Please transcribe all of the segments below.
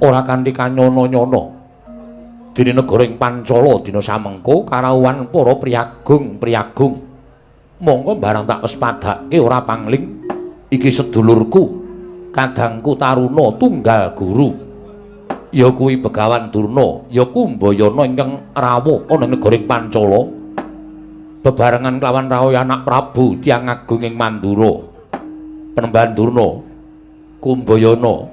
Ora kanthi kanyono-nyono. Dene negara ing Pancala dina samengko karawuhan para priyagung-priyagung. Mongko barang tak wespadake ora pangling iki sedulurku, kadangku Taruna tunggal guru. Ya kuwi Begawan Durna, ya Kumbayana ingkang rawuh ana ing negara ing Pancala. Bebarengan kelawan rawuh anak Prabu tiyang agung ing Mandura. Penemban Durna, Kumbayana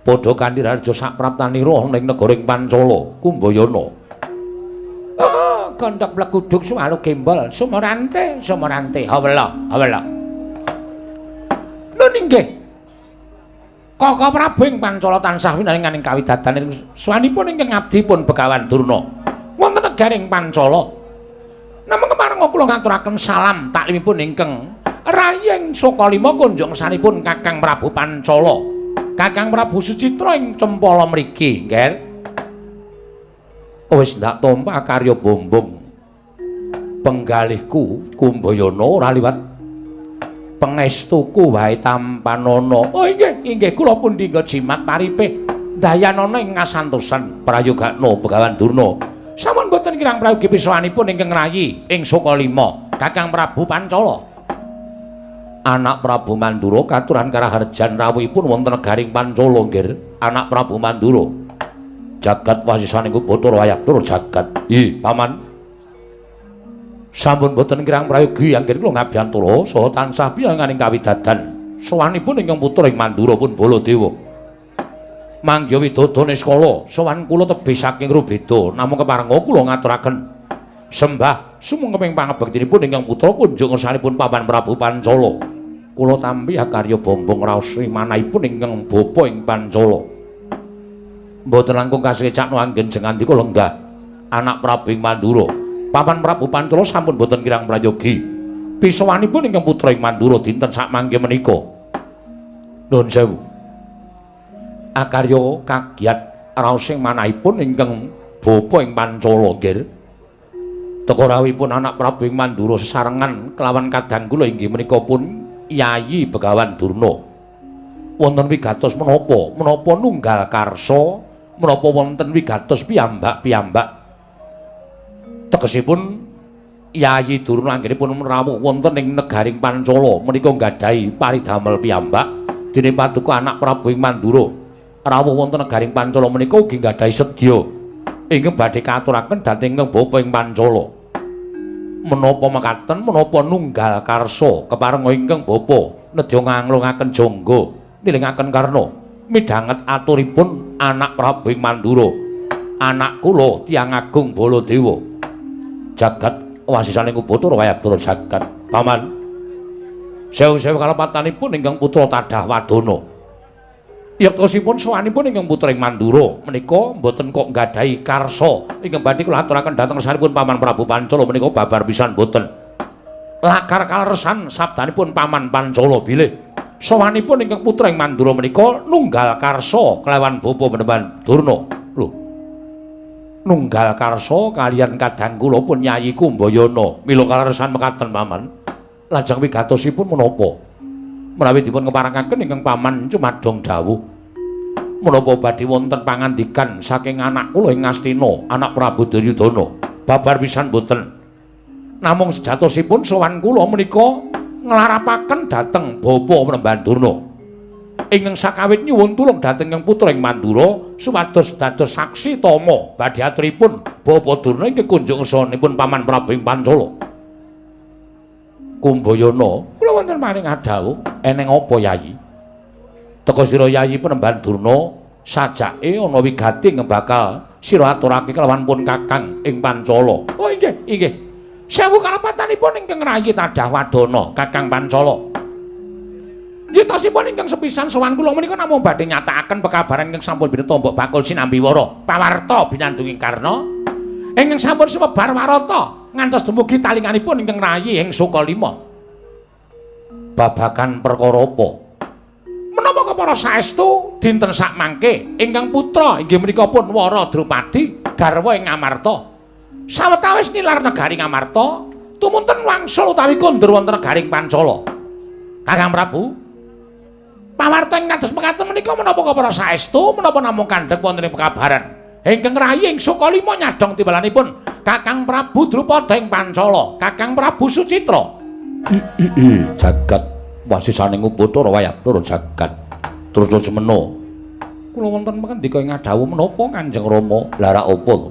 padha kanthi raja sapraptanira ana ing negara ing Pancala, Kumbayana. Oh, gondhok bleguduk suwalu gembol, sumorante, sumorante, hawela, hawela. Nun inggih. Kaka Prabu ing Pancala tansah winaringan ing kawidadan suwanipun ingkang abdi pun Begawan Durna. Wonten negari ing Pancala. Namung kepareng kula ngaturaken salam taklimipun ingkang rayeng Sukalima kunjung sanipun Kakang Prabu Pancala. Kakang Prabu Sucitra ing Cempala mriki, nggih. Wis ndak tampa karya bombong. Penggalihku Kumbayana ora liwat pangestuku wae tampanana. Oh inggih, inggih kula pundi jimat paripe dayanana ing ngasantosan prayogakna Begawan Durna. Sampun boten kirang prayogi pisahanipun ingkang rayi ing Sukalima, Kakang Prabu Pancala. Anak Prabu Mandura katuran karaharjan rawuhipun wonten negaring Pancala nggih. Anak Prabu Mandura. Jagat wasisaning Bathara Wayabdara jagat. Ih, paman. Sampun boten kirang prayogi anggen kula ngabiyantara saha tansah piyanganing kawidadan. Sowanipun ingkang putra ing Mandura pun Baladewa. Mangya widodo niskala sowan kula tebih saking rubeda namung keparenga kula ngaturaken sembah sumangga pangabektinipun ingkang putra kunjung ngersanipun Paman Prabu Pancala. Kula tampi akarya bombong raos manahipun ingkang bapa ing Pancala. Mboten langkung kasekcakno anggen jengandika lenggah anak Prabu ing Mandura. Paman Prabu Pancala sampun boten kirang prayogi. Pisawanipun ingkang putra ing Mandura dinten sakmangke menika. Nuwun sewu. Akarya kagiat raosing manahipun ingkang bapa ing Pancala nggih. Teka rawuhipun anak Prabu ing Mandura sesarengan kelawan kadang kula inggih menika pun Yayi Begawan Durna. Wonten wigatos menapa? Menapa nunggal karsa? Menapa wonten wigatos piyambak-piyambak? Tegesipun Yayi Durna anggenipun rawuh wonten ing negaring Pancala menika nggadahi paridamel piyambak dene paduka anak Prabu ing Mandura. Rawuh wonten negaring Pancala menika ugi nggadahi sedya ingkang badhe katuraken dhateng ingkang bapa ing Pancala. Menapa mekaten menapa nunggal karsa keparenga ingkang bapa nedya nganglungaken jangga nilingaken karna midhanget aturipun anak Prabu ing Mandura. Anak kula tiyang agung Baladewa. Jagat wasisaning Bathara Wayabdara jagat. Paman. Sewu-sewu kalepatanipun ingkang putra Tadah Wadana. Yektosipun sowanipun ingkang putra ing Mandura menika mboten kok nggadahi karsa ingkang badhe kula aturaken dhateng ngersanipun Paman Prabu Pancala menika babar pisan mboten. Lakar kaleresan sabdanipun Paman Pancala bilih sowanipun ingkang putra ing Mandura menika nunggal karsa kelawan bapa Panembahan Durna. Lho. Nunggal karsa kaliyan kadang kula pun Yayi Kumbayana. Mila kaleresan mekaten Paman. Lajeng wigatosipun menapa? Menawi dipun keparengaken ingkang paman cumadong dawuh. Menapa badhe wonten pangandikan saking anak kula ing Ngastina, anak Prabu Duryudana. Babar pisan boten. Namung sejatosipun sowan kula menika nglarapaken dhateng bapa Panembahan Durna. Ingkang sakawit nyuwun tulung dhateng ingkang putra ing Mandura supados dados saksi tama badhe aturipun bapa Durna ingkang kunjung ngersanipun Paman Prabu ing Pancala. Kumbayana, kula wonten maring adhawuh eneng apa Yayi? Teka sira Yayi Panembahan Durna sajake ana wigati ingkang bakal sira aturake kelawan pun Kakang ing Pancala. Oh inggih, inggih. Sewu kalepatanipun ingkang rayi Tadah Wadana, Kakang Pancala. Yitosipun ingkang sepisan sowan kula menika namung badhe nyatakaken pekabaran ingkang sampun bineta mbok bakul sinambi wara pawarta binandunging Karna ingkang sampun sumebar warata ngantos dumugi talinganipun ingkang rayi ing Sukalima. Babagan perkara apa? Menapa kepara saestu dinten sakmangke ingkang putra inggih menika pun Wara Drupadi garwa ing Ngamarta. Sawetawis nilar negari Ngamarta, tumunten wangsul utawi kondur wonten negaring Pancala. Kakang Prabu, Pawarta ing kados mekaten menika menapa kepara saestu menapa namung kandhek wonten ing pekabaran. Ingkang rayi ing Sukalima nyadhong timbalanipun Kakang Prabu Drupada ing Pancala, Kakang Prabu Sucitra. Jagat wasisaning Upacara wayah loro jagat. Terus semena. Kula wonten pangandika ing adhawuh menapa Kanjeng Rama? Lah ra apa to?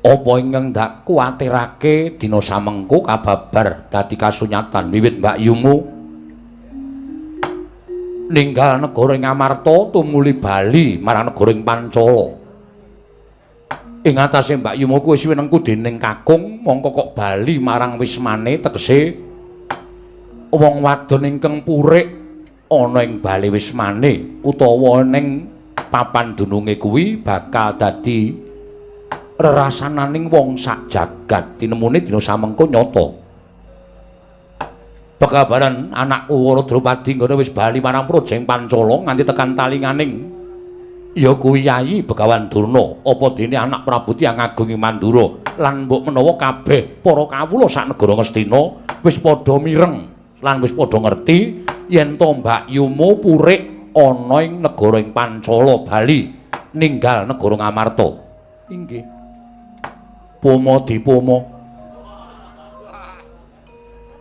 Apa ingkang ndak kuwatirake dina samengko kababar dadi kasunyatan wiwit Mbak Yumu ninggal negara ing Amarta tumuli bali marang negara ing Pancala. Ing atase Mbak Yumu kuwi wis winengku dening kakung, mongko kok bali marang wismane tegese wong wadon ingkang purik ana ing bali wismane utawa ning papan dununge kuwi bakal dadi rerasananing wong sak jagat. Tinemune dina samengko nyata. Pekabaran anakku Wara Drupadi nggone wis bali marang Projeng Pancala nganti tekan talinganing ya kuwi Yayi Begawan Durna, apa dene anak Prabu tiyang agung ing Mandura lan mbok menawa kabeh para kawula sak negara Ngastina wis padha mireng lan wis padha ngerti yen to Mbak Yumu purik ana ing negara ing Pancala bali ninggal negara Ngamarta. Inggih. Poma dipoma.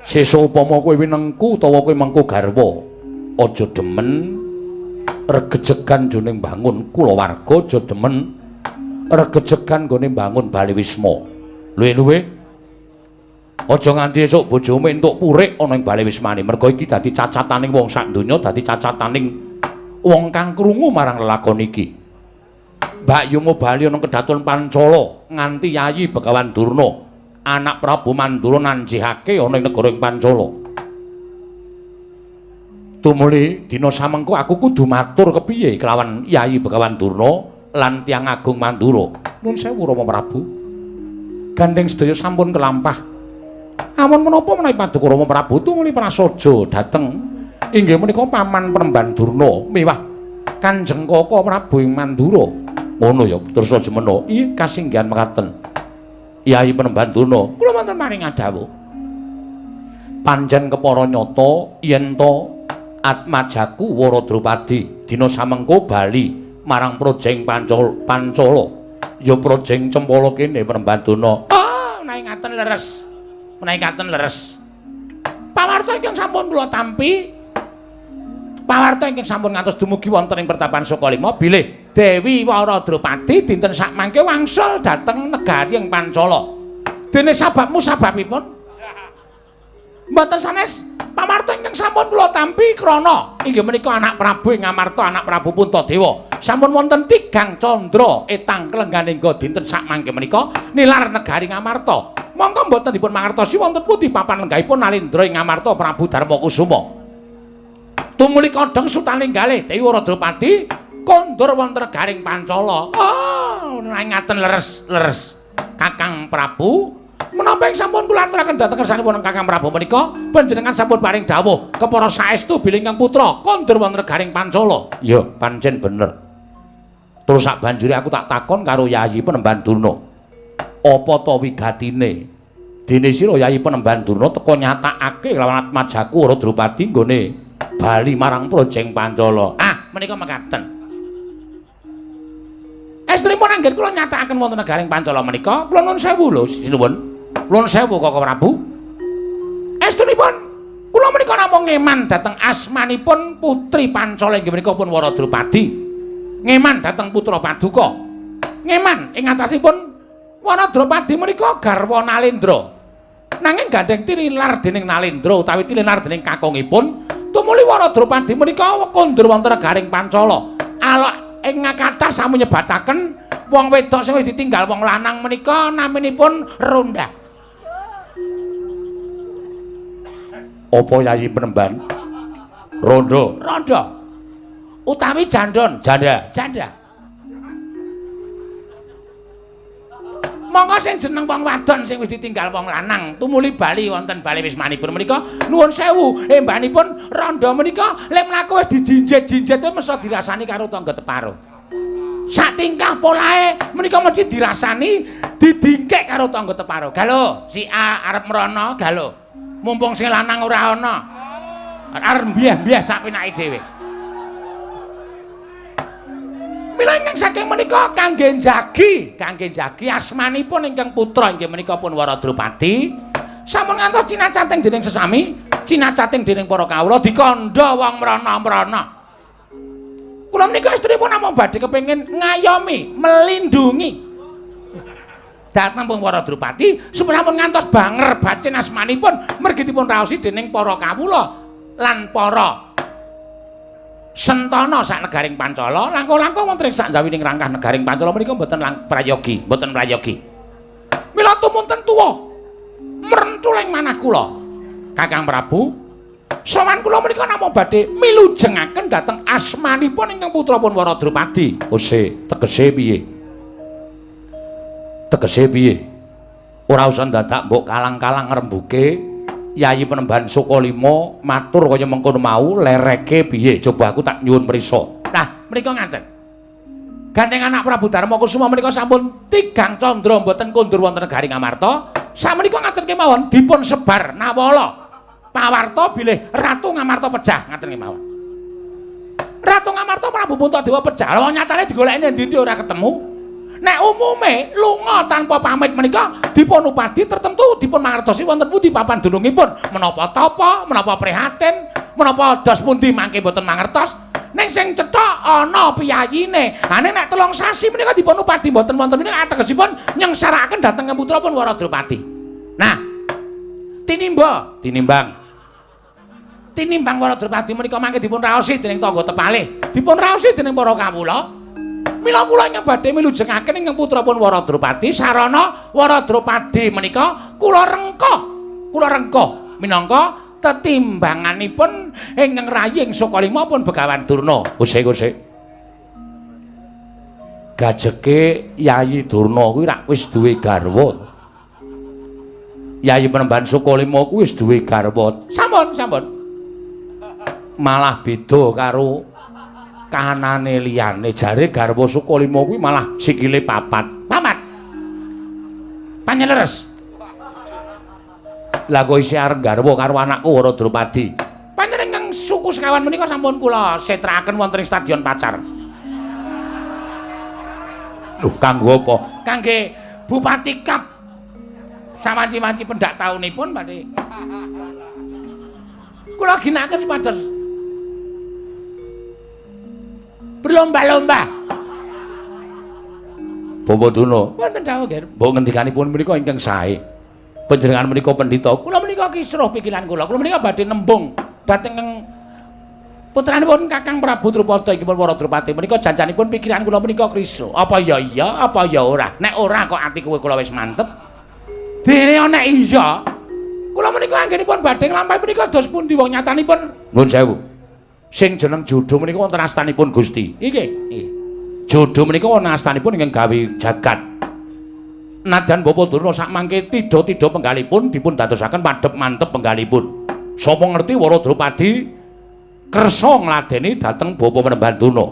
Sesuk upama kowe winengku utawa kowe mengko garwa, aja demen regejegan jane mbangun kulawarga, aja demen regejegan nggone mbangun bali wisma. Luwe-luwe aja nganti esuk bojomu entuk purik ana ing bali wismane, merga iki dadi cacataning wong sak donya, dadi cacataning wong kang krungu marang lelakon iki. Mbak Yumu bali ana kedaton Pancala nganti Yayi Begawan Durna anak Prabu Mandura nanjihake ana ing negara ing Pancala. Tumuli dina samengko aku kudu matur kepiye kelawan Yayi Begawan Durna lan tiyang agung Mandura. Nuwun sewu Rama Prabu. Gandeng sedaya sampun kelampah. Amun menapa menawi paduka Rama Prabu tumuli prasaja dhateng inggih menika paman Premban Durna miwah Kanjeng Kaka Prabu ing Mandura. Ngono ya terus aja mena. Iya kasinggihan mekaten. Yayi Premban Durna, kula wonten maring adhawuh. Pancen kepara nyata yen to atmajaku Wara Drupadi dina samengko bali marang Projeng Pancala. Ya Projeng Cempala kene Premban Durna. Oh, menawi ngaten leres. Menawi ngaten leres. Pawarta ingkang sampun kula tampi, pawarta ingkang sampun ngantos dumugi wonten ing pertapan Sukalima bilih Dewi Wara Drupadi dinten sakmangke wangsul dhateng negari ing Pancala. Dene sababmu sababipun mboten sanes pawarta ingkang sampun kula tampi krana inggih menika anak Prabu ing Amarta, anak Prabu Puntadewa. Sampun wonten tigang candra etang klengganingga dinten sakmangke menika nilar negari Ngamarta. Mongko mboten dipun mangertosi wonten pundi papan lenggahipun Nalendra ing Ngamarta Prabu Darmakusuma. Tumuli kodhong sutaning galih Dewi Wara Drupadi kondur wonten negaring Pancala. Oh, ngaten leres leres Kakang Prabu. Menapa ing sampun kula aturaken dhateng kersanipun Kakang Prabu menika panjenengan sampun paring dawuh kepara saestu bilih ingkang putra kondur wonten negaring Pancala. Ya, pancen bener. Terus sak banjure aku tak takon karo Yayi Penemban Durna. Apa to wigatine? Dene sira Yayi Penemban Durna teka nyatakake lawan atmajaku Wara Drupadi nggone bali marang Projeng Pancala. Ah, menika mekaten. Estrinipun anggen kula nyatakaken wonten negaring Pancala menika, kula nuwun sewu lho, sinuwun. Nuwun sewu Kaka Prabu. Estrinipun kula menika namung ngeman dhateng asmanipun putri Pancala inggih menika pun Wara Drupadi. Ngeman dhateng putra paduka. Ngeman ing atasipun Wara Drupadi menika garwa Nalendra. Nanging gandeng tinilar dening Nalendra utawi tinilar dening kakungipun, tumuli Wara Drupadi menika kondur wonten negaring Pancala. Alok ing kathah sami nyebataken wong wedok sing wis ditinggal wong lanang menika naminipun Ronda. Apa Yayi Penemban? Rondo. Rondo. Utawi jandon, janda. Janda. Monggo sing jeneng wong wadon sing wis ditinggal wong lanang tumuli bali wonten bali wismanipun menika nuwun sewu embanipun rondo menika lek mlaku wis dijinjit-jinjit mesti dirasani karo tangga teparo. Sak tingkah polahe menika mesti dirasani didingkek karo tangga teparo. Galo, si A arep mrono, galo. Mumpung sing lanang ora ana. Arep mbiah-mbiah sak penake dhewe. Mila ingkang saking menika kangge njagi asmanipun ingkang putra inggih menika pun Wara Drupadi sampun ngantos cinacating dening sesami, cinacating dening para kawula dikandha wong mrana-mrana. Kula menika estripun namung badhe kepengin ngayomi, melindungi dhateng pun Wara Drupadi supaya sampun ngantos banger bacin asmanipun mergi dipun raosi dening para kawula lan para sentana sak negaring Pancala langkung-langkung wonten ing sakjawining rangkah negaring Pancala menika mboten prayogi, mboten prayogi. Mila tumunten tuwa mrenthul ing manah kula. Kakang Prabu, sowan kula menika namung badhe milujengaken dhateng asmanipun ingkang putra pun Wara Drupadi. Ose, tegese piye? Tegese piye? Ora usah dadak mbok kalang-kalang ngrembuke. Yayi Penemban Sukalima matur kaya mengkono mau lereke piye? Coba aku tak nyuwun prisa. Nah, menika ngaten. Gandeng anak Prabu Darma Kusuma menika sampun tigang candra mboten kondur wonten negari Ngamarta. Samenika ngaten kemawon dipun sebar nawala pawarta bilih Ratu Ngamarta pejah ngaten kemawon. Ratu Ngamarta Prabu Puntadewa pejah. Lha nyatane digoleki endi-endi ora ketemu. Nek umume lunga tanpa pamit menika dipun upadi tertentu dipun mangertosi wonten pundi papan dunungipun, menapa tapa, menapa prihatin, menapa dos pundi mangke mboten mangertos. Ning sing cetha ana piyayine. Ha nek 3 sasi menika dipun upadi mboten wonten menika ategesipun nyengsarakaken dhateng putra pun Wara Drupadi. Nah, tinimbang Wara Drupadi menika mangke dipun raosi dening tangga tepalih, dipun raosi dening para kawula. Mila kula ingkang badhe milujengaken ingkang putra pun Wara Drupadi sarana Wara Drupadi menika kula rengkuh minangka tetimbanganipun ingkang rayi ing Sukalima pun Begawan Durna. Ose. Gajeke Yayi Durna kuwi rak wis duwe garwa. Yayi Penemban Sukalima kuwi wis duwe garwa. Sampun. Malah beda karo kahanane liyane. Jare garwa Sukalima kuwi malah sikile papat. Papat. Panjeleres. Lah kok isih arep garwa karo anakku Wara Drupadi. Panjenengan suku sekawan menika sampun kula setrakaken wonten ing Stadion Pacar. Lho kanggo apa? Kangge Bupati Cup. Sawanci-wanci pendak taunipun badhe. Kula ginakaken supados berlomba-lomba. Bapak Durna, wonten dawuh nggih. Mbok ngendikanipun menika ingkang sae. Panjenengan menika pendhita. Kula menika kisruh pikiran kula. Kula menika badhe nembung dhateng putranipun Kakang Prabu Drupada inggih pun Wara Drupadi menika janjanipun pikiran kula menika kisruh. Apa ya iya, apa ya ora? Nek ora kok ati kowe kula wis mantep. Dene nek iya, kula menika anggenipun badhe nglampahi menika dos pundi wong nyatanipun? Nuwun sewu. Sing jeneng jodho menika wonten astanipun Gusti. Nggih, nggih. Jodho menika wonten astanipun ingkang gawe jagat. Nadyan Bapak Durna sakmangke tidha-tidha penggalipun dipun dadosaken padhep mantep penggalipun. Sapa ngerti Wara Drupadi kersa ngladeni dhateng Bapak Penemban Durna.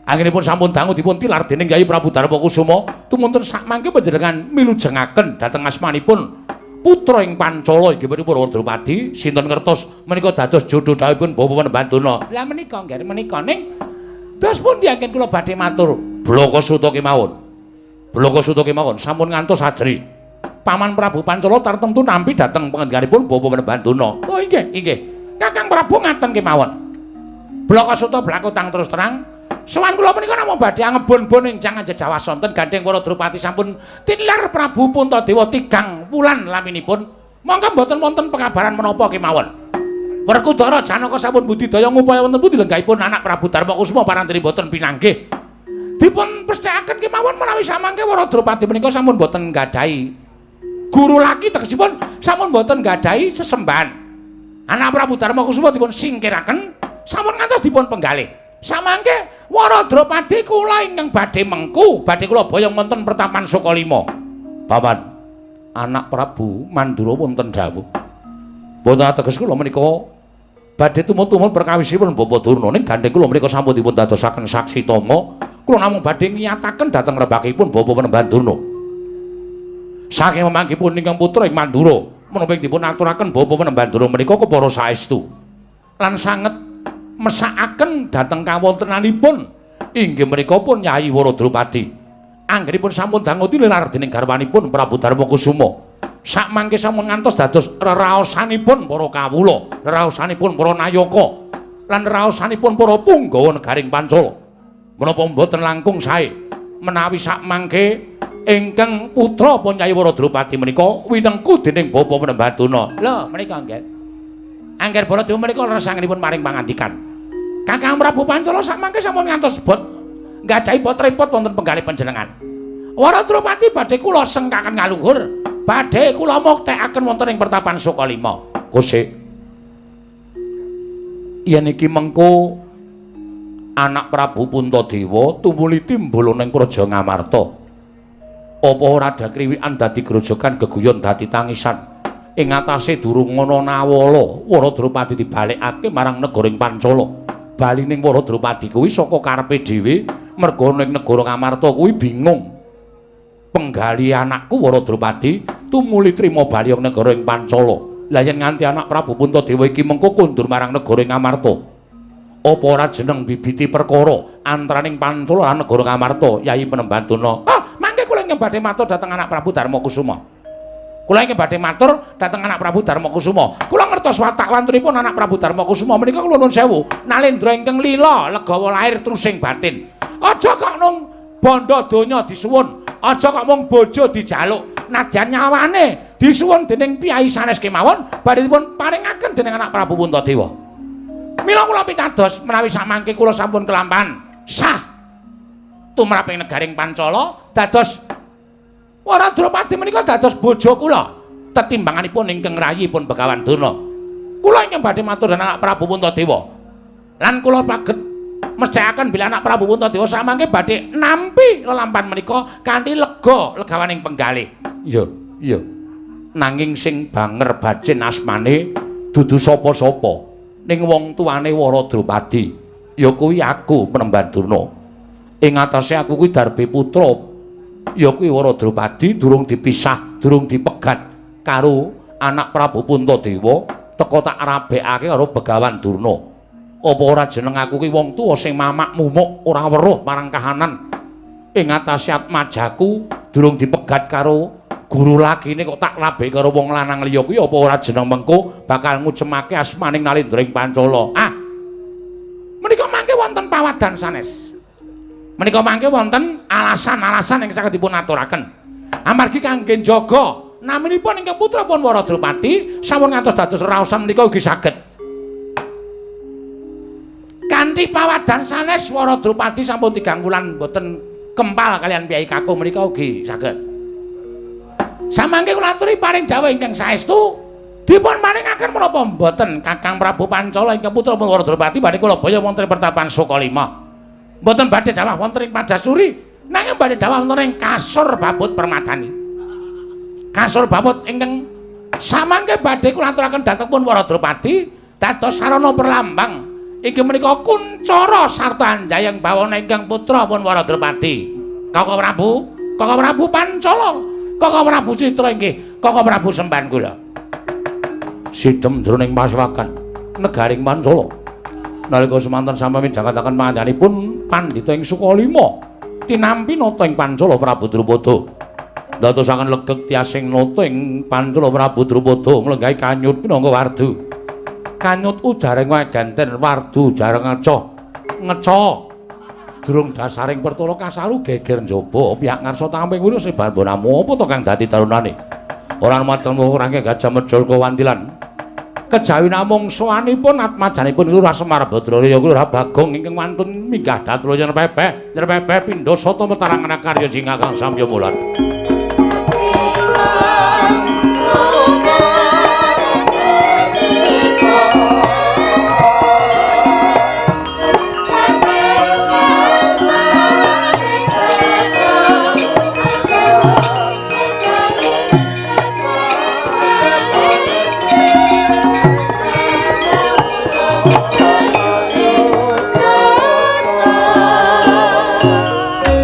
Anggenipun sampun dangu dipun tilar dening Kyai Prabu Darma Kusuma, tumunten sakmangke panjenengan milujengaken dhateng asmanipun putra ing Pancala inggih punika Wara Drupadi, sinten ngertos menika dados jodho dhawuhipun Bapak Penemban Durna. Lah menika nggih menika ning dos pundi anggen kula badhe matur? Blaka suta kemawon. Blaka suta kemawon sampun ngantos ajri. Paman Prabu Pancala tartemtu nampi dhateng pangendhikanipun Bapak Penemban Durna. Oh inggih, inggih. Kakang Prabu ngaten kemawon. Blaka suta blakutang terus terang. Sowan kula menika namung badhe angebon-bon ing jangan jejawas sonten gandheng Wara Drupadi sampun tilar Prabu Puntadewa 3 wulan laminipun. Monggo mboten wonten pekabaran menapa kemawon. Werkudara Janaka sampun budidaya ngupaya wonten pundi lenggahipun anak Prabu Darma Kusuma parantri mboten pinanggih. Dipun pesthekaken kemawon menawi samangke Wara Drupadi menika sampun mboten nggadahi guru laki, tegesipun sampun mboten nggadahi sesembahan. Anak Prabu Darma Kusuma dipun singkiraken sampun ngantos dipun penggalih. Samangke Wara Drupadi kula ingkang badhe mengku, badhe kula boyong wonten pertapan Sukalima. Paman, anak Prabu Mandura wonten dawuh. Boten ateges kula menika badhe tumut-tumut perkawisipun Bapak Durna ning gandheng kula menika sampun dipun dadosaken saksi tama. Kula namung badhe ngiyataken dhateng rembakipun Bapak Penemban Durna. Saking memanggipun ingkang putra ing Mandura Menapa dipun aturaken Bapak Panembahan Durna menika kepara saestu lan sanget mesakaken dhateng kawontenanipun inggih menika pun Yayi Wara Drupadi. Anggenipun sampun dangu tilar dening garwanipun Prabu Darmakusuma. Sakmangke sampun ngantos dados reraosanipun para kawula, reraosanipun para nayaka lan reraosanipun para punggawa negaring Pancala. Menapa mboten langkung sae menawi sakmangke ingkang putra pun Yayi Wara Drupadi menika winengku dening Bapak Panembahan Durna. Lho menika nggih. Angger Baladewa menika leresanipun paring pangandikan. Kakang Prabu Pancala sakmangke sampun ngantos bot nggadahi bot repot wonten penggalih panjenengan. Wara Drupadi badhe kula sengkaken ngaluhur, badhe kula muktekaken wonten ing pertapan Sukalima. Kosek. Yen iki mengko anak Prabu Puntadewa tumuli timbul ning Praja Ngamarta. Apa ora ada kriwikan dadi grojogan geguyon dadi tangisan. Ing atase durung ana nawala, Wara Drupadi dibalekake marang negaring Pancala. Balining Wara Drupadi kuwi saka karepe dhewe, merga ning negara Ngamarta kuwi bingung. Penggali anakku Wara Drupadi tumuli trima bali ing negara ing Pancala. Lah yen nganti anak Prabu Puntadewa iki mengko kondur marang negara Ngamarta, apa ora jeneng bibiti perkara antaraning Pancala lan negara Ngamarta? Yayi Panembahan Durna. Ah, mangke kula ingkang badhe matur dhateng anak Prabu Darmakusuma. Kula ingkang badhe matur dhateng anak Prabu Darmakusuma. Kula ngertos watak wantunipun anak Prabu Darmakusuma menika kula nuwun sewu, nalendra ingkang lila legawa lahir trusing batin. Aja kok nung bondo donya disuwun, aja kok mung bojo dijaluk, nadyan nyawane disuwun dening piyai sanes kemawon badhe dipun paringaken dening anak Prabu Puntadewa. Mila kula pitados menawi samangke kula sampun kelampahan sah tumrap ing negaring Pancala dados Wara Drupadi menika dados bojo kula tetimbanganipun ingkang rayipun Begawan Durna. Kula ingkang badhe matur dhateng anak Prabu Puntadewa lan kula paget mesthekaken bilih anak Prabu Puntadewa samangke badhe nampi lelampahan menika kanthi lega legawaning penggalih. Iya, iya. Nanging sing banger bacin asmane dudu sapa-sapa ning wong tuane Wara Drupadi ya kuwi aku Panembahan Durna. Ing atase aku kuwi darbe putra ya kuwi Wara Drupadi durung dipisah, durung dipegat karo anak Prabu Puntadewa teka tak rabekake karo Begawan Durna. Apa ora jeneng aku kuwi wong tuwa sing mamak mumuk ora weruh marang kahanan. Ing atase atmajaku durung dipegat karo guru lakine kok tak rabek karo wong lanang liya kuwi apa ora jeneng mengko bakal ngucemake asmaning Nalendra ing Pancala. Ah. Menika mangke wonten pawadan sanes. Menika mangke wonten alasan-alasan ingkang saged dipun aturaken. Amargi kangge njaga naminipun ingkang putra pun Wara Drupadi sampun ngantos dados raosan menika ugi saged. Kanthi pawadan sanes Wara Drupadi sampun 3 wulan mboten kempal kalian piyai kakung menika ugi saged. Samangke kula aturi paring dawuh ingkang saestu dipun paringaken menapa mboten Kakang Prabu Pancala ingkang putra pun Wara Drupadi badhe kula baya wonten pertapan Sukalima. Mboten badhe dawuh wonten ing Padasuri, nanging badhe dawuh wonten ing Kasur Babut Permadani. Kasur Babut ingkang samangke badhe kula aturaken dhateng pun Wara Drupadi dados sarana perlambang inggih menika kuncara sarta anjayeng bawana ingkang putra pun Wara Drupadi. Kakang Prabu, Kakang Prabu Pancala, Kakang Prabu Citra inggih Kakang Prabu sembahan kula. Sidhem jroning pasewakan negaring Pancala. Nalika semanten sami midhangetaken pangandikanipun pandhita ing Sukalima tinampi nata ing Pancala Prabu Drupada. Ndadosaken legeg tiasing nata ing Pancala Prabu Drupada nglenggahi kanyut pinangka wardu. Kanyut ujareng waganten wardu jareng ngeca. Ngeca. Durung dasaring pertala kasaru geger njaba pihak ngarsa tamping wira sebar bonamu apa to kang dadi tarunane. Ora macem ora gajah medhol kawantilan. Kejawi namung sowanipun atmajanipun Lurah Semar Badraya Lurah Bagong ingkang wantun minggah dhateng nyerpepeh nyerpepeh pindha sata metarangan karya jingakang samya mulat.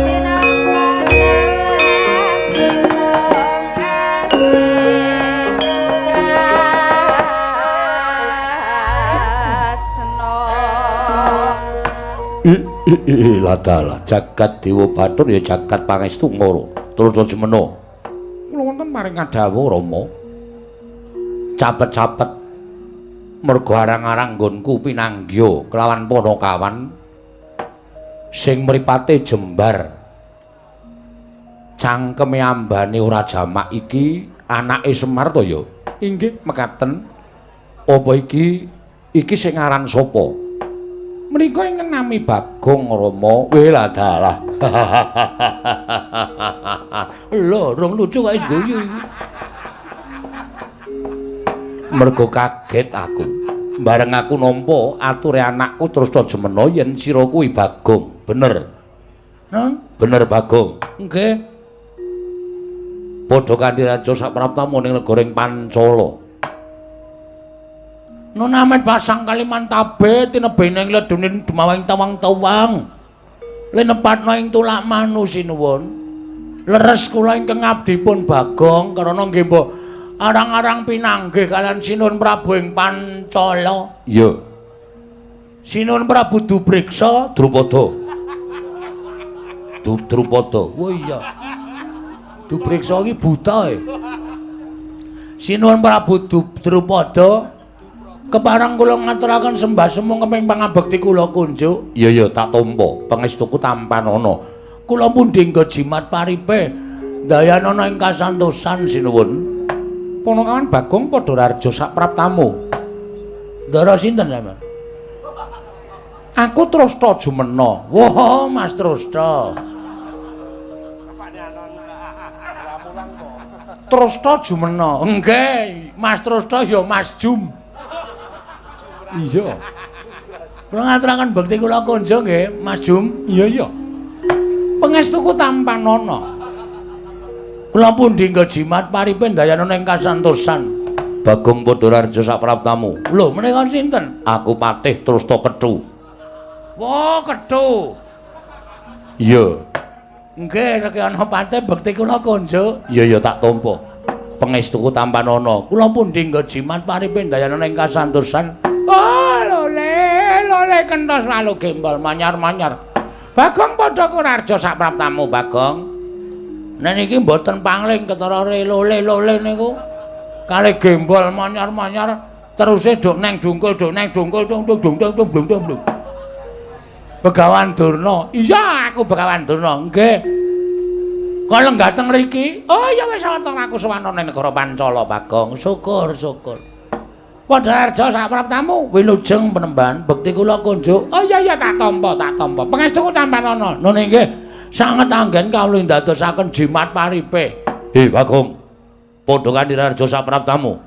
Jenang kasalaman. Ladalah jagat Dewa Bathara ya jagat pangestu ngoro. Terus jemeno. Kula wonten paring kadhawuh Rama. Capet-capet mergo arang-arang nggonku pinanggya kelawan Panakawan sing mripate jembar. Cangkeme ambane ora jamak iki anake Semar to ya? Inggih mekaten. Apa iki iki sing aran sapa? Menika ingkang nami Bagong Rama. Weh ladalah. Lho, rong lucu kok wis guyu iki. Mergo kaget aku. Bareng aku nampa ature anakku terus ta jemena yen sira kuwi Bagong. Bener. Nun? Bener Bagong. Nggih. Padha kanthi raja sapraptamu ning negara ing Pancala. Nun amet pasang Kalimantabe tinebene ing ledunin dumawang tawang-tawang. Linepatna ing tulak manu sinuwun. Leres kula ingkang abdipun Bagong karana nggih mbok arang-arang pinanggih kalian Sinuwun Prabu ing Pancala. Iya. Sinuwun Prabu Dubriksa Drupada. Drupada. Oh iya. Dubriksa iki buta e. Sinuwun Prabu Drupada kepareng kula ngaturaken sembah sumung keping pangabekti kula kunjuk. Iya ya tak tampa pangestuku tampanana. Kula pundi nggo jimat paripe dayanana ing kasantosan sinuwun. Panakawan Bagong padha rarja sapraptamu. Ndara sinten sampeyan? Aku Trasta Jumena. Wah, Mas Trasta. Trasta Jumena. Nggih, Mas Trasta ya Mas Jum. Iya. Kula ngaturaken bekti kula konjo nggih, Mas Jum. Iya iya. Pangestuku tampanana. Kula pundi nggo jimat paripe ndayanana ing kasantosan. Bagong padha rarja sapraptamu. Lho, menika sinten? Aku Patih Trasta Kethu. Wah, Kethu. Iya. Nggih, rek ana patih bekti kula konjo. Iya ya tak tampa. Pangestuku tampanana. Kula pundi nggo jimat paripe ndayanana ing kasantosan. Oh, lole, lole kentos lalu gembol manyar-manyar. Bagong padha kurarja sapraptamu, Bagong. Nek niki mboten pangling ketara lole-lole niku. Kalih gembol manyar-manyar teruse dok neng dungkul dok neng dungkul dung dung dung dung dung dung dung. Begawan Durna. Iya, aku Begawan Durna. Nggih. Kok lenggah teng mriki? Oh iya wis wonten aku sowan nang negara Pancala, Bagong. Syukur, syukur. Padha arja sapraptamu wilujeng penemban bekti kula kunjuk. Oh iya iya tak tampa, tak tampa. Pangestuku tampanana. Nun inggih sanget anggen kawula ndadosaken jimat paripe. He Bagong. Padha kanthi arja sapraptamu.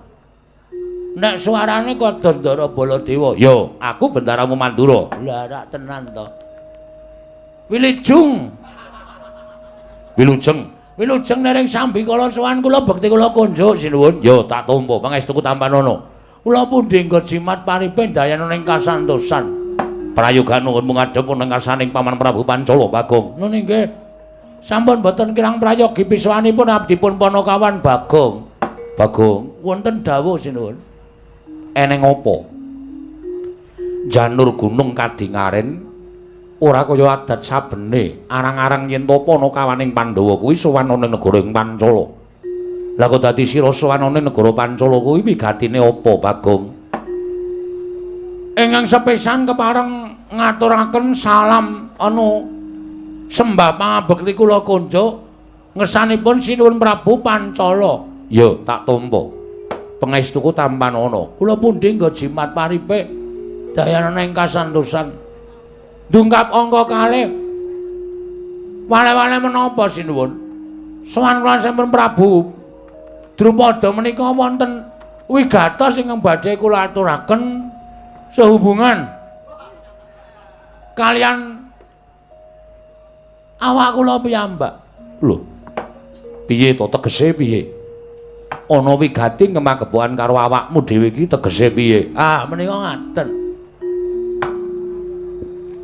Nek suarane kados Ndara Baladewa. Yo, aku bendaramu Mandura. Lah rak tenan to. Wilujeng. Wilujeng. Wilujeng nering sambikala sowan kula bekti kula kunjuk sinuwun. Yo tak tampa pangestuku tampanana. Kula pundi nggo jimat paripe ndayanana ing kasantosan. Prayoga nuwun ngadhep wonten ngarsaning Paman Prabu Pancala Bagong. Nun inggih. Sampun boten kirang prayogi pisuwanipun abdipun Panakawan Bagong. Bagong, wonten dawuh sinuwun. Eneng apa? Janur gunung kadingaren ora kaya adat sabene, arang-arang yen to Panakawaning Pandhawa kuwi sowan ana negara ing Pancala. Lah kok dadi sira sowan ana negara Pancala kuwi wigatine apa, Bagong? Ingkang sepisan kepareng ngaturaken salam anu sembah pangabekti kula kunjuk ngersanipun Sinuwun Prabu Pancala. Ya, tak tampa. Pangestuku tampanana. Kula pundi nggo jimat paripe dayanana ing kasantosan. Dungkap angka kalih. Wale-wale menapa sinuwun? Sowan kula sampun Prabu Drupada menika wonten wigatos ingkang badhe kula aturaken sehubungan kalian awak kula piyambak. Lho. Piye to tegese piye? Ana wigati ngemagepokan karo awakmu dhewe iki tegese piye? Ah, menika ngaten.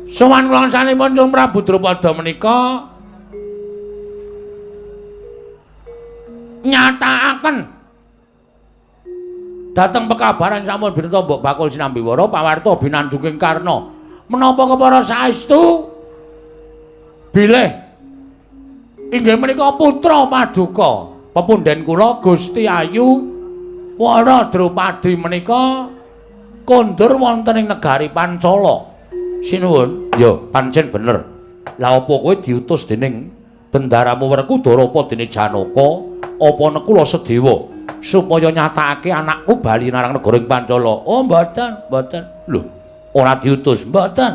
Sowan kula sanipun Sang Prabu Drupada menika nyatakake dhateng pekabaran sampun bineta mbok bakul sinambiwara pawarta binandunging Karna. Menapa kepara saestu bilih inggih menika putra paduka pepunden kula Gusti Ayu Wara Drupadi menika kondur wonten ing negari Pancala. Sinuwun. Ya, pancen bener. Lah apa kowe diutus dening bendaramu Werkudara apa dene Janaka apa Nekula Sedewa supaya nyatakake anakku bali marang negara ing Pancala? Oh, mboten, mboten. Lho, ora diutus, mboten.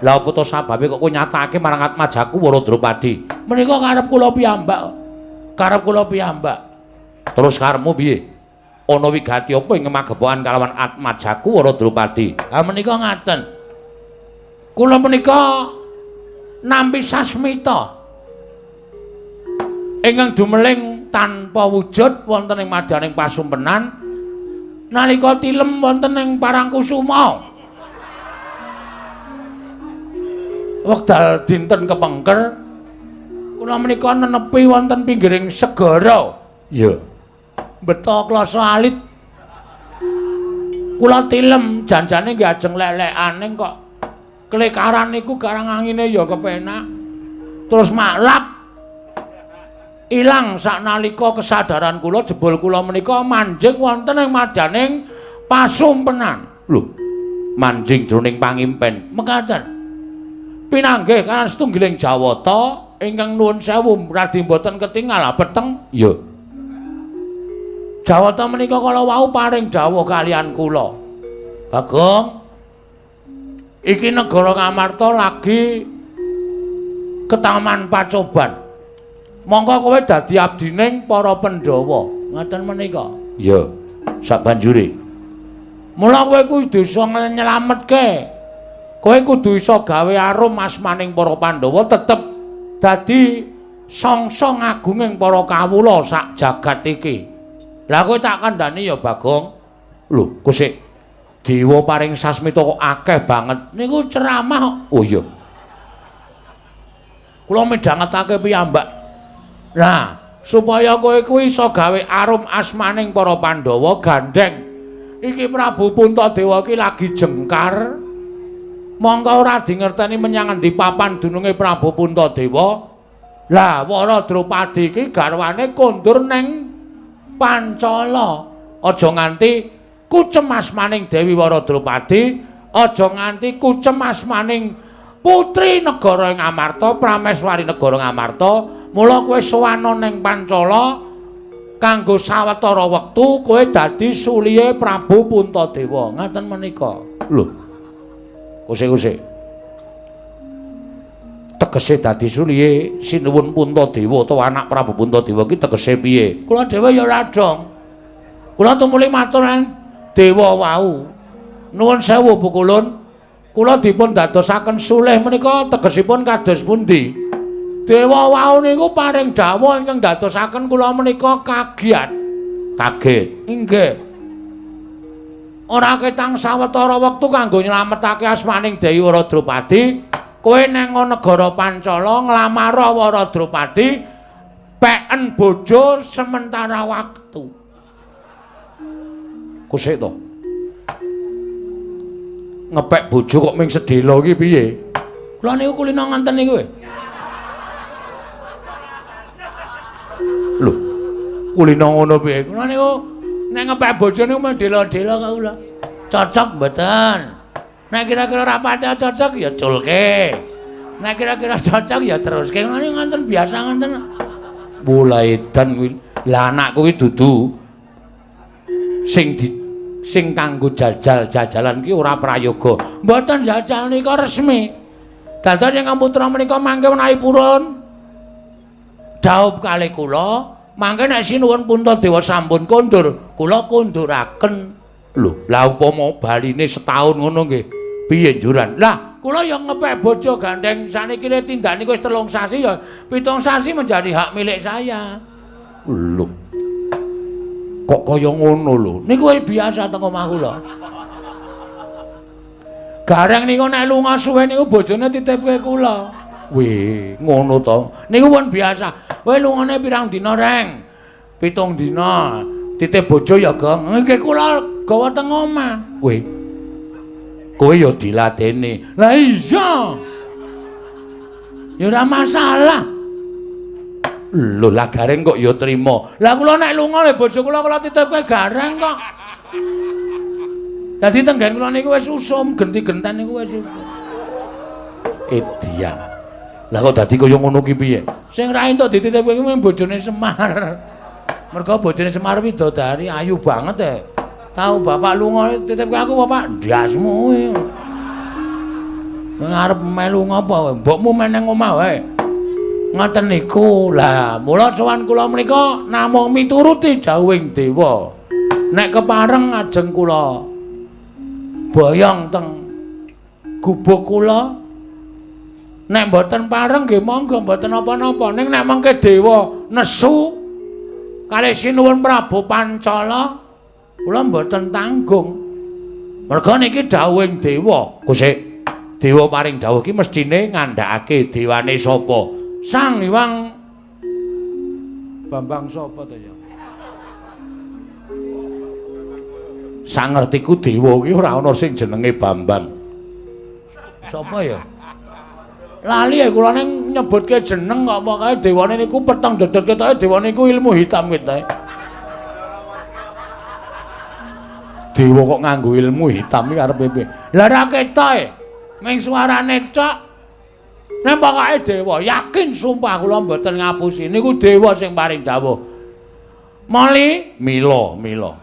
Lah apa to sababe kok kowe nyatakake marang atmajaku Wara Drupadi? Menika karep kula piyambak. Karep kula piyambak. Terus karepmu piye? Ana wigati apa ing magepokan kalawan atmajaku Wara Drupadi? Ha menika ngaten. Kula menika nampi sasmita ingkang dumeling tanpa wujud wonten ing madyaning pasumpenan nalika tilem wonten ing Parangkusuma. Wekdal dinten kepengker kula menika nenepi wonten pinggiring segara. Iya. Beto klasa alit. Kula tilem janjane nggih ajeng lelekane kok klekaran niku garang angine ya kepenak. Terus maklap ilang saknalika kesadaran kula jebul kula menika manjing wonten ing madyaning pasumpenan. Lho, manjing jroning pangimpen. Mekaten. Pinanggih kaliyan setunggiling Jawata ingkang nuwun sewu radi mboten ketingal peteng. Iya. Jawata menika kala wau paring dawuh kaliyan kula. Bagong, iki negara Ngamarta lagi ketaman pacoban. Mongko kowe dadi abdining para Pandhawa. Ngaten menika. Iya, sabanjure. Mula kowe kudu iso nyelametke. Kowe kudu iso gawe arum asmaning para Pandhawa tetep dadi songsong agunging para kawula sak jagat iki. Lah kowe tak kandhani ya Bagong. Lho, kok sik dewa paring sasmita kok akeh banget. Niku ceramah. Oh iya. Kula midhangetake piyambak. Lah, supaya kowe kuwi iso gawe arum asmaning para Pandhawa gandheng. Iki Prabu Puntadewa iki lagi jengkar. Mongko ora dingerteni menyang endi papan dununge Prabu Puntadewa. Lah, Wara Drupadi iki garwane kondur neng Pancala. Aja nganti kucem asmaning Dewi Wara Drupadi, aja nganti kucem asmaning putri negara ing Amarta, Prameswari negara Ngamarta. Mula kowe sowana ning Pancala kanggo sawetara wektu kowe dadi sulihe Prabu Puntadewa. Ngaten menika. Lho. Kuse-kuse. Tegese dadi sulihe Sinuwun Puntadewa utawa anak Prabu Puntadewa ki tegese piye? Kula dhewe ya ora dong. Kula tumuli matur dewa wau. Nuwun sewu Pukulun. Kula dipun dadosaken sulih menika tegesipun kados pundi? Dewa wau niku paring dawuh ingkang dadosaken kula menika kaget. Kaget. Inggih. Ora ketang sawetara wektu kanggo nyelametake asmaning Dewi Wara Drupadi, kowe nang negara Pancala nglamar Wara Drupadi peken bojo sementara waktu. Kusik to. Ngepek bojo kok ming sedhela iki piye? Kula niku kulino nganten niku. Lho, kulino ngono piye? Kula niku nek ngepek bojo niku mung dela-dela kok kula. Cocok mboten? Nek kira-kira ora pati cocok ya culke. Nek kira-kira cocok ya teruske. Ngono niku nganten biasa nganten. Mulai edan kuwi. Lah anakku kuwi dudu sing kanggo jajal-jajalan ki ora prayoga. Mboten jajal nika resmi. Dados ingkang putra menika mangke menawi purun dhaup kalih kula, mangke nek Sinuwun Puntadewa sampun kondur, kula konduraken. Lho, lah upama baline setahun ngono nggih, piye njuran? Lah, kula ya ngepek bojo gandeng saniki le tindak niku wis 3 sasi ya, 7 sasi menjadi hak milik saya. Lho. Kok kaya ngono lho? Niku wis biasa teng omah kula. Gareng niku nek lunga suwe niku bojone titipke kula. Wih, ngono to. Niku pun biasa. Kowe lungane pirang dina, Reng? 7 dina. Titip bojo ya, Gong. Nggih kula gawa teng omah. Wih. Kowe ya diladeni. Lah iya. Ya ora masalah. Lho lah Gareng kok ya trima. Lah kula nek lunga le bojo kula kula titipke Gareng kok. Dadi tenggen kula niku wis usum, genti-genten niku wis usum. Edian. Lah kok dadi kaya ngono ki piye? Sing ra entuk dititipke kuwi bojone Semar. Mergo bojone Semar widodari ayu banget e. Tau bapak lunga titipke aku bapak ndasmu kuwi. Sing arep melu ngopo? Mbokmu meneng omah wae. Ngoten niku. Lah mula sowan kula menika namung mituruti dawuhing dewa. Nek kepareng ajeng kula boyong teng gubuk kula. Nek mboten pareng nggih monggo mboten napa-napa. Ning nek mengke dewa nesu kalih Sinuwun Prabu Pancala kula mboten tanggung. Merga niki dawuhing dewa. Gusik, dewa paring dawuh iki mesthine ngandhakake dewane sapa? Sang Hyang Bambang sapa to ya? Sangertiku dewa iki ora ana sing jenenge Bambang. Sapa ya? Lali ya kula ning nyebutke jeneng kok pokoke dewane niku peteng dedet ketoke dewane niku ilmu hitam ketoke. Dewa kok nganggo ilmu hitam iki arep piye? Lah ora ketoke. Ming suarane tok. Nek pokoke dewa yakin sumpah kula mboten ngapusi niku dewa sing paring dawuh. Moli mila mila.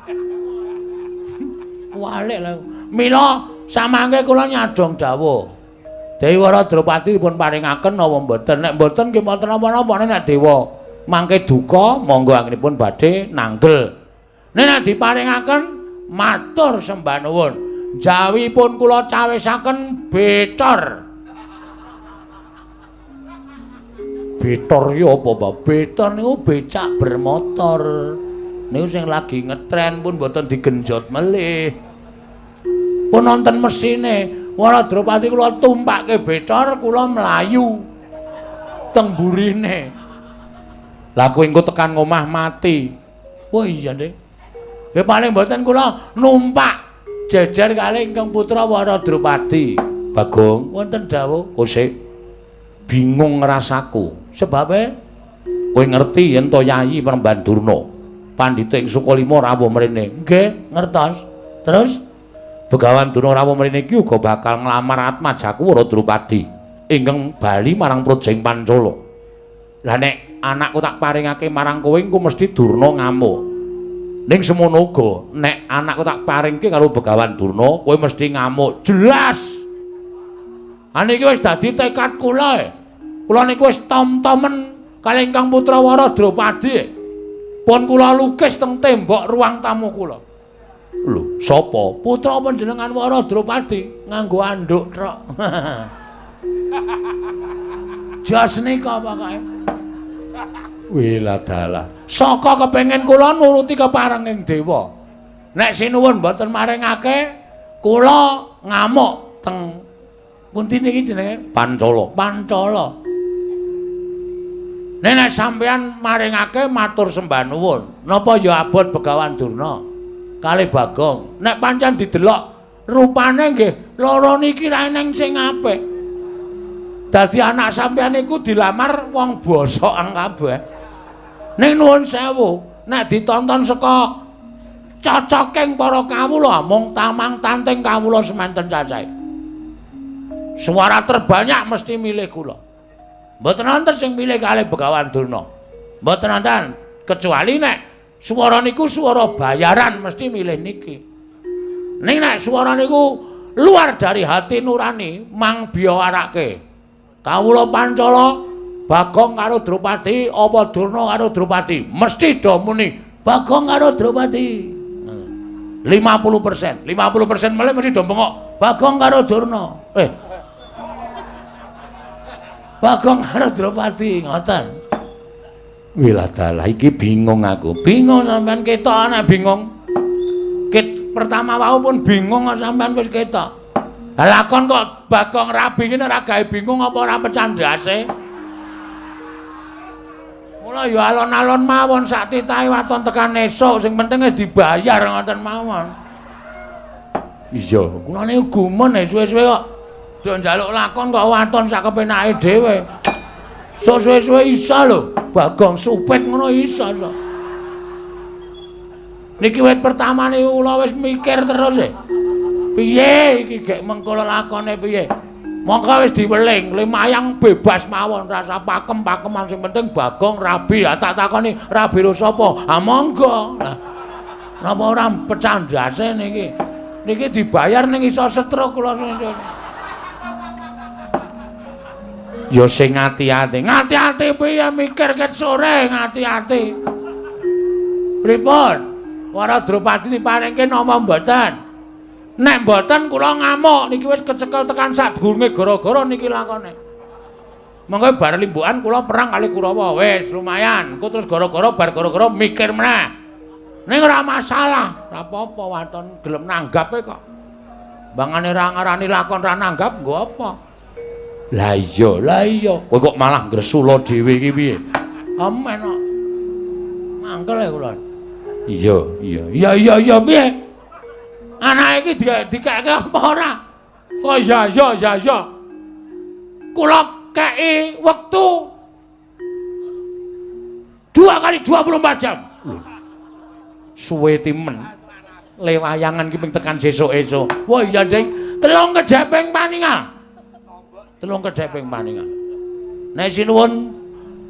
Walik lho. Mila samangke kula nyadong dawuh. Dewi Wara Drupadi dipun paringaken napa mboten? Nek mboten nggih mboten napa-napa. Nek dewa mangke duka monggo anggenipun badhe nanggel. Nek nek diparingaken matur sembah nuwun. Jawipun kula cawisaken betor. Betor iki apa, Pak? Betor niku becak bermotor. Niku sing lagi ngetren pun mboten digenjot melih. Pun nonton mesine. Wara Drupadi kula tumpake betor, kula mlayu teng burine. Lah kowe engko tekan ngomah mati. Oh iya, Dik. Ya paling mboten kula numpak jejer kalih ingkang putra Wara Drupadi. Bagong, wonten dawuh. Kosik bingung rasaku. Sebabe kowe ngerti yen to Yayi Premban Durna, pandhita ing Sukalima rawuh mrene. Nggih, ngertos. Terus Begawan Durna rawuh mrene iki uga bakal nglamar atmajaku Wara Drupadi ingkang bali marang Praja ing Pancala. Lah nek anakku tak paringake marang kowe engko mesti Durna ngamuk. Ning semono uga nek anakku tak paringke karo Begawan Durna kowe mesti ngamuk. Jelas. Ha niki wis dadi tekad kula. Kula niku wis tom-tomen kalih ingkang putra Wara Drupadi. Pun kula lukis teng tembok ruang tamu kula. Lho, sapa? Putra panjenengan Wara Drupadi nganggo anduk trok. Jos nika pokoke. Wiladalah. Saka kepengin kula nuruti keparenging dewa. Nek sinuwun mboten maringake, kula ngamuk teng pundi niki jenenge? Pancala. Pancala. Nek nek sampeyan maringake matur sembah nuwun. Napa ya abot Begawan Durna? Kalih Bagong. Nek pancen didelok rupane nggih loro niki ra eneng sing apik. Dadi anak sampeyan niku dilamar wong bosokan kabeh. Ning nuwun sewu, nek ditonton saka cocoking para kawula mung tamang tanting kawula semanten cacahe. Suara terbanyak mesti milih kula. Mboten wonten sing milih kalih Begawan Durna. Mboten wonten, kecuali nek suara niku suara bayaran mesti milih niki. Ning nek suara niku luar dari hati nurani mang biyawarake. Kawula Pancala Bagong karo Drupadi apa Durna karo Drupadi mesti do muni Bagong karo Drupadi. 50%, 50% melih mesti do bengok Bagong karo Durna. Bagong karo Drupadi ngoten. Wiladalah iki bingung aku. Bingung sampean ketok ana bingung. Ket pertama wau pun bingung kok sampean wis ketok. Lah lakon kok Bagong rabi ngene ora gawe bingung apa ora pecah ndase. Mula ya alon-alon mawon sak titahe waton tekan esuk sing penting wis dibayar ngoten mawon. Iya, kula niku gumun suwe-suwe kok do njaluk lakon kok waton sak kepenake dhewe. So suwe-suwe iso lho, Bagong supit ngono iso so. Niki wit pertama niku kula wis mikir terus e. Piye iki gek mengko lakone piye? Mongko wis diweling, lumayang bebas mawon rasa pakem-pakeman sing penting Bagong rabi. Ah tak takoni rabi ro sapa? Ah monggo. Lah napa ora pecah ndase niki? Niki dibayar ning iso stroke kula sesuk. Ya sing ati-ati. Ngati-ati piye mikir ket sore ngati-ati. Pripun? Para Drupadi diparingke napa mboten? Nek mboten kula ngamuk niki wis kecekel tekan sadurunge gara-gara niki lakone. Monggo bar limbukan kula perang kali Kurawa. Wis lumayan. Engko terus gara-gara bar gara-gara mikir meneh. Ning ora masalah, ora apa-apa waton gelem nanggape kok. Bangane ra ngarani lakon ra nanggap nggo apa? Lah iya, lah iya. Kowe kok malah ngresula dhewe iki piye? Amen kok. Mangkel e kula. Iya, iya. Iya, iya, iya piye? Anake iki dikeke apa ora? Kok ya ya ya ya. Kula kei wektu 2 kali 24 jam. Lho. Suwe timen. Le wayangan ki ping tekan sesuk-esuk. Wah iya, Ding. Telung kedheping paningal. Telung kedheping paningal. Nek sinuwun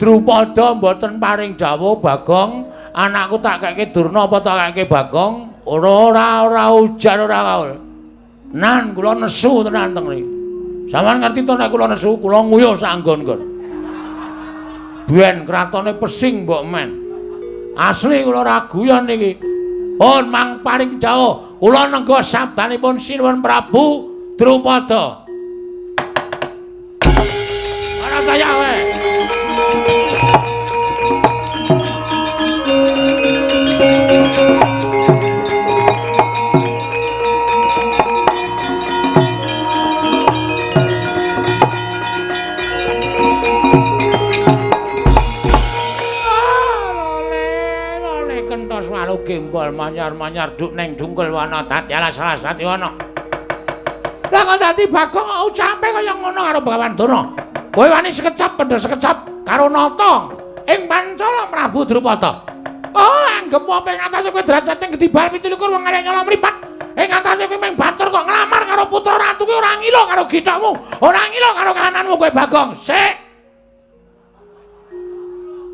Drupada mboten paring dawuh Bagong, anakku tak keke Durna apa tak keke Bagong? Ora ora ora ujar ora kaul. Nan kula nesu tenan teng mriki. Sampeyan ngerti to nek kula nesu, kula nguyuh sak nggon-nggon. Ben kratone pesing mbok men. Asli kula ora guyon niki. Pun mang paring dawuh, kula nengga sabdanipun Sinuwun Prabu Drupada. Ora kaya wae. Gembol manyar-manyar duk neng jungkel wana dadi alas alas dadi wana. Lah kok dadi Bagong ucape kaya ngono karo Begawan Durna. Kowe wani sekecap pendhe sekecap karo nata ing Pancala Prabu Drupada. Oh, anggep apa ing atase kowe derajate gedibal 27 wong arek nyala mripat. Ing atase kowe mung batur kok nglamar karo putra ratu kuwi ora ngilo karo githokmu, ora ngilo karo kahananmu kowe Bagong. Sik.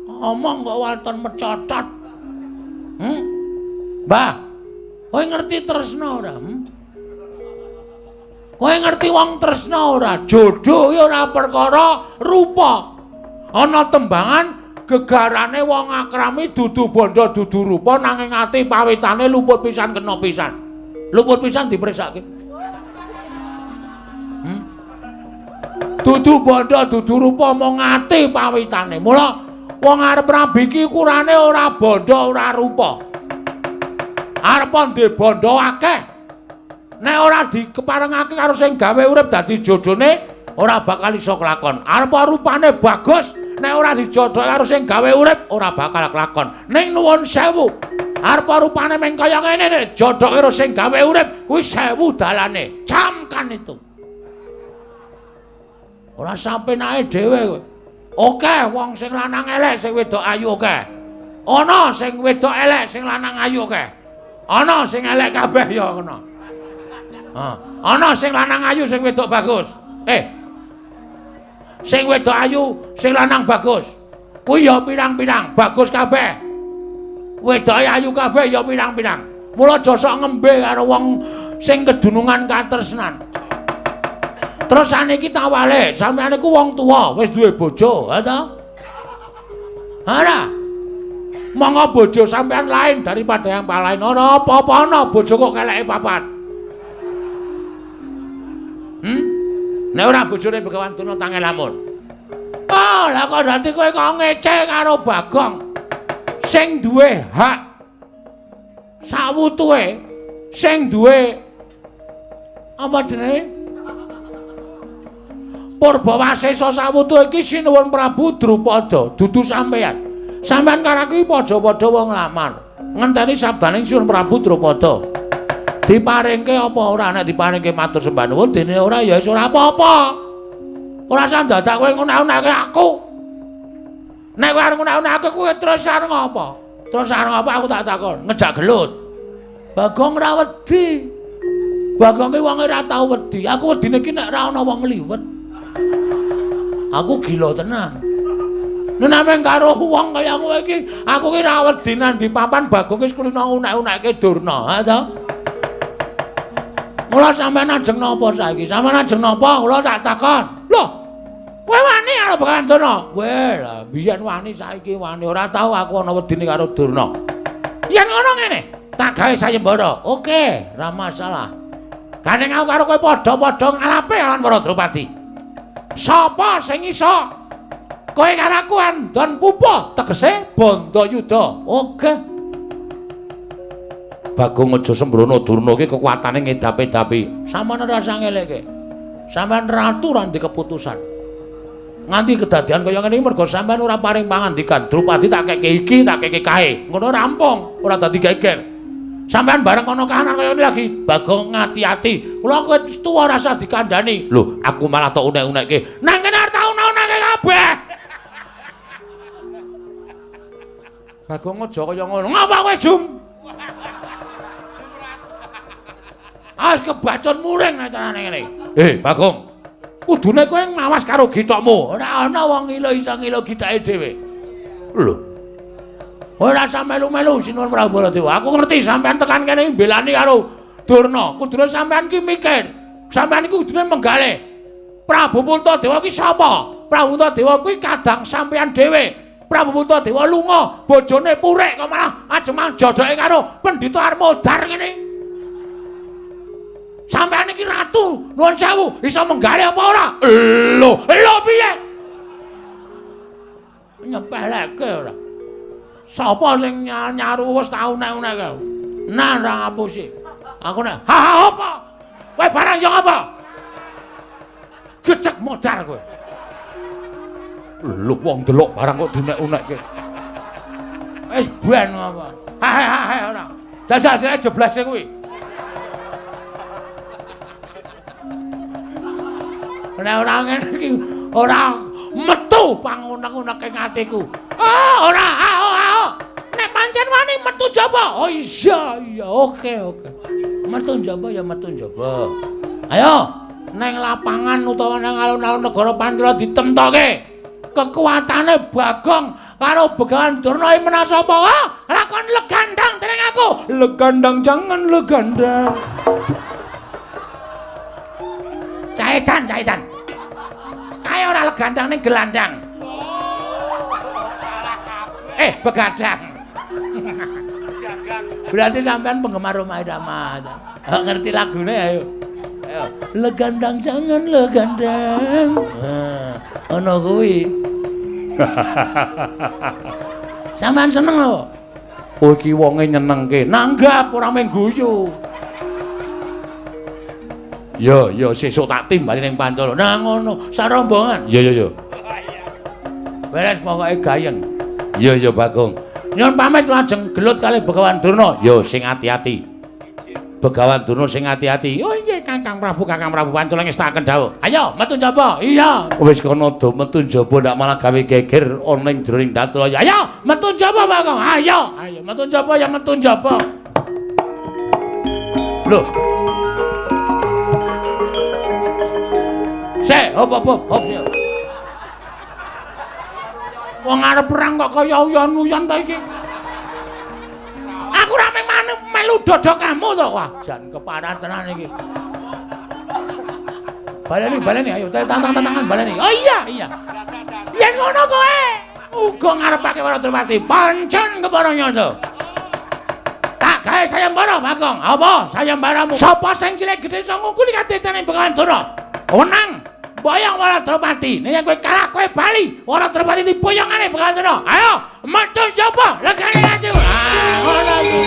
Omong kok waton mecotot. Mbah, kowe ngerti tresna ora? Kowe ngerti wong tresna ora? Jodoh ki ora perkara rupa. Ana tembangan gegarane wong akrami dudu bondo dudu rupa nanging ati pawitane luput pisan kena pisan. Luput pisan dipresake. Dudu bondo dudu rupa mung ati pawitane. Mula wong arep rabi iki ukurane ora bondo ora rupa. Arep ndek bondo akeh. Nek ora dikeparengake karo sing gawe urip dadi jodhone ora bakal iso kelakon. Arep rupane bagus, nek ora dijodhoke karo sing gawe urip ora bakal kelakon. Ning nuwun sewu, arep rupane meng kaya ngene nek jodhoke karo sing gawe urip kuwi sewu dalane. Camkan itu. Ora sampenake dhewe kowe. Oke, wong sing lanang elek sing wedok ayu oke. Ana sing wedok elek sing lanang ayu oke. Ana sing elek kabeh ya ngono. Ha, ana sing lanang ayu sing wedok bagus. Sing wedok ayu, sing lanang bagus. Kuwi ya pirang-pirang, bagus kabeh. Wedoke ayu kabeh ya pirang-pirang. Mula aja sok ngembe karo wong sing kedunungan katresnan. Terus saniki tawale, sampeyan iku wong tuwa, wis duwe bojo, ha ta? Ora. Monggo bojo sampeyan lain daripada yang lain. Ora apa-apa ana bojo kok keleke papat. Nek ora bojone Begawan Durna tange lamun. Oh, lah kok dadi kowe kok ngece karo Bagong. Sing duwe hak sawutuhe, sing duwe apa jenenge? Purbawasesa sawutuhe iki Sinuwun Prabu Drupada, dudu sampeyan. Sampeyan karo aku padha-padha wong lamar. Ngenteni sabdaning Sinuwun Prabu Drupada. Diparingke apa ora? Nek diparingke matur sembah nuwun, dene ora ya wis ora apa-apa. Ora usah dadak kowe ngunak-unake aku. Nek kowe arep ngunak-unake kowe terus arep ngapa? Terus arep ngapa aku tak takon? Ngejak gelut. Bagong ora wedi. Bagong ki wonge ora tau wedi. Aku wedine ki nek ora ana wong ngliwet. Aku gila tenan. Nek nameng karo wong kaya kowe iki, aku ki ora wedi nang di papan Bagong wis kulino unek-unekke Durna, ha to? Mula sampean ajeng napa saiki? Sampean ajeng napa? Kula tak takon. Lho, kowe wani karo Begawan Durna? Kowe lah biyen wani saiki wani. Ora tau aku ana wedine karo Durna. Yen ngono ngene, tak gawe sayembara. Oke, ora masalah. Gandeng aku karo kowe padha-padha ngalape lawan para Drupadi. Sapa sing iso? Kowe karo aku andon pupa, tegese Bandayuda. Oke. Bagong aja sembrono, Durna iki kekuatane ngedapi-dapi. Sampeyan ora usah ngeleke. Sampeyan ratu ora ndek keputusan. Nganti kedadian kaya ngene iki mergo sampeyan ora paring pangandikan. Drupadi tak keke iki, tak keke kae. Ngono rampung, ora dadi geger. Sampeyan bareng ana kahanan kaya ngene lagi, Bagong ngati-ati. Kula kowe tuwa ora usah dikandhani. Lho, aku malah tok unek-unekke. Nang kene arep tak unek-unekke kabeh. Bagong aja kaya ngono. Ngapa kowe, Jum? As kebacon muring nek carane ngene. Bagong. Kudune kowe ngawas karo githokmu. Ora ana wong ngilo iso ngilo githake dhewe. Lho. Ora usah melu-melu Sinuwun Prabu Baladewa. Aku ngerti sampean tekan kene mbelani karo Durna. Kudune sampean ki mikir. Sampean iki kudune menggalih. Prabu Puntadewa ki sapa? Prabu Puntadewa kuwi kadang sampean dhewe. Prabu Puntadewa lunga, bojone purik kok malah ajeng jodoke karo Pendhita Armodar ngene. Sampeyan iki ratu, nuwun sewu, iso menggalih apa ora? Lho, lho piye? Nyepeleke ora. Sapa sing nyaru wis tau unek-unek. Nah, ora ngapusi. Aku nek, ha ha apa? Kowe barang yo apa? Gecek modar kowe. Lho wong delok barang kok diunek-unekke. Wis ben apa? Ha ha ha ora. Jajal sire jeblase kuwi. Nek ora ngene iki ora metu pangunek-uneke atiku. Ah, ora, ah, Nek pancen wani metu jaba. Oh iya, iya, oke, oke. Metu jaba ya metu jaba. Ayo, neng lapangan utawa nang alun-alun negara Pancala ditemtoke. Kekuatane Bagong karo Begawan Durna iki menang sapa? Ah, lakon legandang dening aku. Legandang jangan legandang. Caedan, caedan. Kae ora legandang ning gelandang. Salah kabeh. Begadang. Dagang. Berarti sampean penggemar Rhoma Irama. Ngerti lagune ayo. Ayo. Legandang jangan legandang. Nah, ono kuwi. Sampean seneng apa? Oh iki wonge nyenengke. Nanggap ora mung guyu. Ya, ya sesuk tak timbali ning Pancala. Nah ngono, sarombongan. Ya, ya, ya. Beres pokoke gayeng. Ya, ya Bagong. Nyuwun pamit lajeng gelut kalih Begawan Durna. Ya sing ati-ati. Begawan Durna sing ati-ati. Oh nggih Kakang Prabu, Kakang Prabu Pancala ngestakaken dawuh. Ayo metu njaba. Iya. Wis kono do metu njaba ndak malah gawe geger ana ing jroning Datraya. Ayo metu njaba Bagong. Ayo, ayo metu njaba ya metu njaba. Lho. Sik, hop hop hop sik. Wong arep perang kok kaya uyon-uyon ta iki. Aku ora melu dodok kamu to. Wah, jan keparah tenan iki. Baleni, baleni, ayo tantang-tantangan baleni. Oh iya, iya. Yen ngono kowe uga ngarepake para Drupadi. Pancen kepara nyata. Tak gawe sayembara, Bagong. Apa sayembaramu? Sapa sing cilik gedhe iso ngungkuli kadetane Begawan Durna? Wenang boyong para Drupadi. Nek kowe kalah kowe bali. Para Drupadi diboyongane Begawan Durna. Ayo, metu njaba legane atiku. Ah, ngono iki.